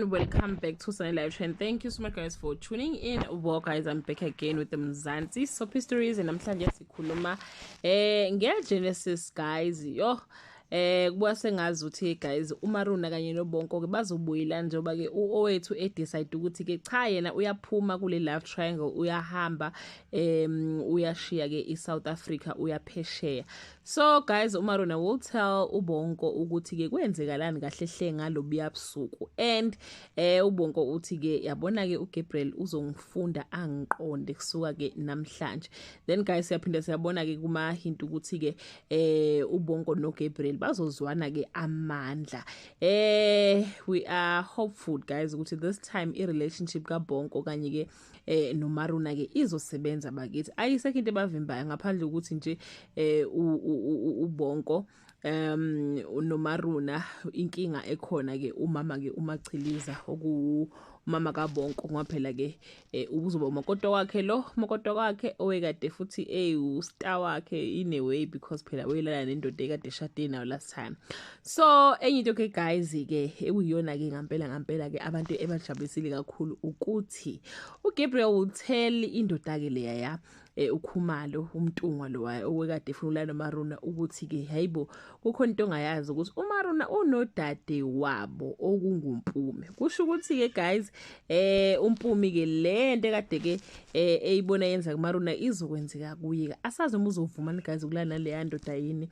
Everyone, welcome back to Sunny Live Trend. Thank you so much, guys, for tuning in. Well, guys, I'm back again with the Mzansi Soapy Stories, and namhlanje sikhuluma nge Genesis, guys. Yo, kuba sengazi ukuthi, guys, uMaruna kanye noBonko ke bazobuyela njengoba ke uOwethu edecide ukuthi ke cha, yena uyaphuma kule love triangle, uyahamba, uyashiya ke iSouth Africa, uyaphesheya. So guys, uMaruna will tell uBonko ukuthi ke kwenzekalani kahle hle ngalobuya busuku, and uBonko uthi ke, yabona ke, uGabriel uzongifunda angiqonde kusuka ke namhlanje. Then guys, siyaphinda siyabona ke kuma hint ukuthi ke uBonko noGabriel bazozwana ke amandla. We are hopeful, guys, ukuthi this time i relationship kaBonko kanye ke noMaruna ke izosebenza bakithi. Ayisekho into ebavimbayo ngaphandle ukuthi nje uBonko noMaruna, inkinga ekhona ke umama ke uMachiliza, oku umama kaBonko, ngoba phela ke uzoba umakoti wakhe lo, umakoti wakhe owekade futhi eyu-star wakhe in a way, because phela wayelala nendoda ekade eshade nayo last time. So enye into ke, guys, ke ekuyiyona ke ngampela ngampela ke abantu ebajabulisile kakhulu ukuthi uGabriel will tell indoda ke leya ya uKhumalo, uMntungwa lo owekade efuna ulala noMaruna, ukuthi ke hayibo, kukhona into ongayazi ukuthi uMaruna unodade wabo okunguMpume. Kusho ukuthi ke, guys, uMpumi ke lento ekade ke eyibona yenza kuMaruna izokwenzeka kuye. Asazi uma uzovuma, guys, ukulala naleya ndoda yini,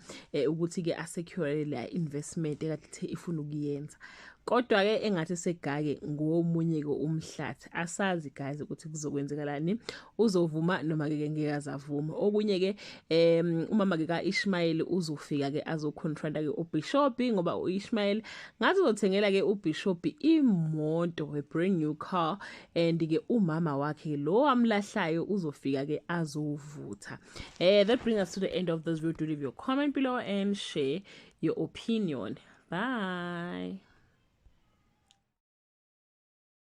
ukuthi ke asecure le investment ekade ithe ifuna ukuyenza, kodwa ke engathi segake ngomunye ke umhlathi. Asazi, guys, ukuthi kuzokwenzekalani, uzovuma noma ke ngeke azavuma. Okunye ke, umama ke kaIshmael uzofika ke azoconfronta ke uBishop, ngoba uIshmael ngathi uzothengela ke uBishop imoto, a brand new car, and ke umama wakhe lo amlahlayo uzofika ke azovutha. That brings us to the end of this video. Do leave your comment below and share your opinion. Bye.